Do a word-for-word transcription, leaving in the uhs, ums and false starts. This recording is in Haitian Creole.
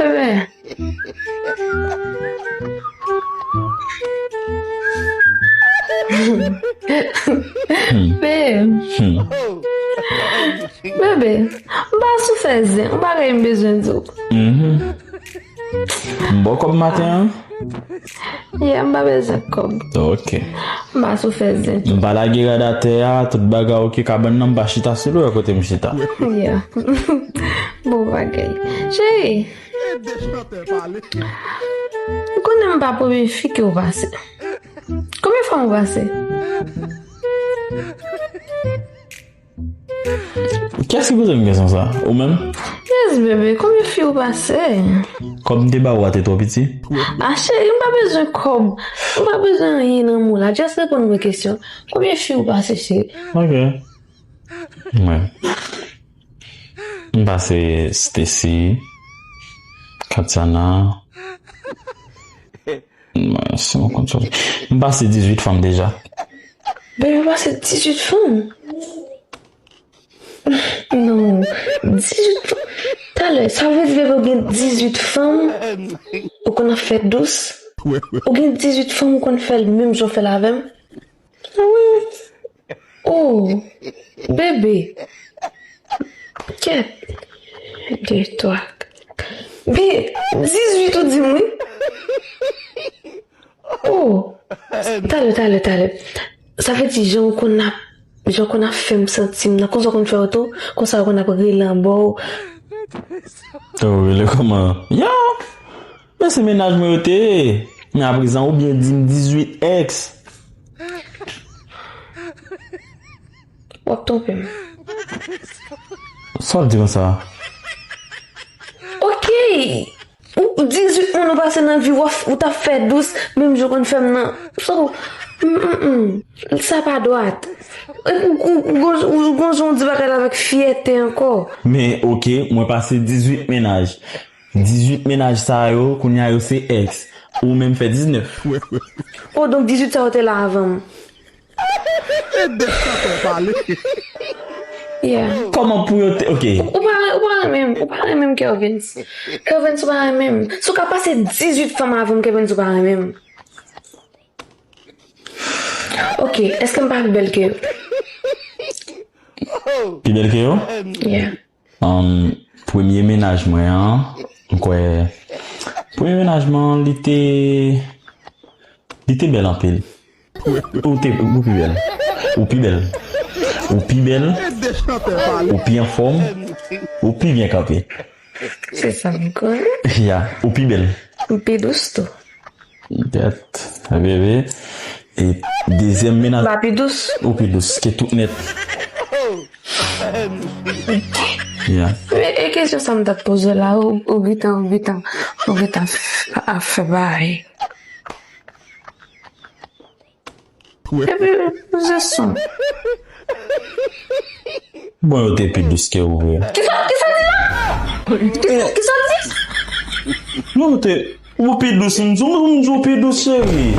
Bebe. Babe. Bebe, m pa sou fè zen, yon bagay m bezwen di w. Mhm. M ba w kòb maten an? Yeah, m pa bezwen kòb. Ok. M pa sou fè zen. M pa lage rad atè a, tout bagay ok, kabann nan m pa chita sou li, w wè kote m chita. Yeah. Bon bagay. Cheri, Ede chantè pale. m konnen m pa premye fi ke w pase. Konbyen fwa m pase? Kiyès ki poze m kesyon sa? Ou menm? Yes, bebe, konbyen fi w pase? Kòb m te ba ou a te twò piti? Ah, cheri, m pa bezwen kòb. M pa bezwen anyen nan mond la. Just reponn mwen kesyon. Konbyen fi w pase, cheri? Ok. Mwen. M pase Stacy, Katiana. Mwen, si mwen konn sòti. M pase dizuit fanm deja. Bebe, pase dizuit fanm. Non, dizuit fanm. Talè, sa vle di bebe ou gen dizuit fanm ou konn ap fè dous? Ou gen dizuit fanm ou konn fè l menm jan w fè l avè m? Ah wi. Oh, bebe. Kèt. De, twa. Be, dizuit ou di m wi. Oh, talè, talè, talè. Sa vle di jan w konn ap, jan w konn ap fè m santi m nan, konsa w konn fè yo tou, konsa yo konn ap rele anba w. Oh, rele kòman? Ya! Men se mennaj mwen yo te ye. Men aprezan, ou byen di m dizuit ex. W ap twonpe m. Sa w di konsa? Ok! Ou dizuit moun ou pase nan vi w, ou t ap fè dous, menm jan w konn fè m nan. So, mm, mm, mm. Sa pa dwat. Ou, ou, ou, ou, ou gon jan w di bagay la avèk fyète ankò. Men, ok, mwen pase dizuit mennaj. Dizuit mennaj sa yo, kounye a yo se ex. Ou menm fè diznèf. Oh, donk dizuit sa yo te la avan m. Ede chantè pale. Yeah. Kòman pou yo te. Ok. Ou pa, ou pa renmen m, ou pa renmen m, Kervens. Kervens, ou pa renmen m. Si w ka pase dizuit fanm avan m, Kervens, ou pa renmen m. Ok, èske m pa pi bèl ke yo? Pi bèl ke yo? Yeah. Um, premye mennaj mwen an, m kwè. Premye mennaj mwen an, li te. Li te bèl anpil. Ou te, ou pi bèl. Ou pi bèl. Ou pi bèl. Ede chantè pale. Ou pi anfòm. Ou pi byen kanpe. Se sa m konnen. Ya, ou pi bèl. M pi dous tou. Gèt, bebe. E dezyèm mennaj. M pa pi dous. Ou pi dous ke tout nèt. Ya. Men e kesyon sa m t ap poze w la, ou, ou gentan, ou gentan, ou gentan f-, ap fè bagay. Epi, poze son. Bon, yo te pi dous ke ou vre. Kisa, kisa di la? Kisa, kisa di? Non, te, ou pi dous, m di w, m di w pi dous, cheri.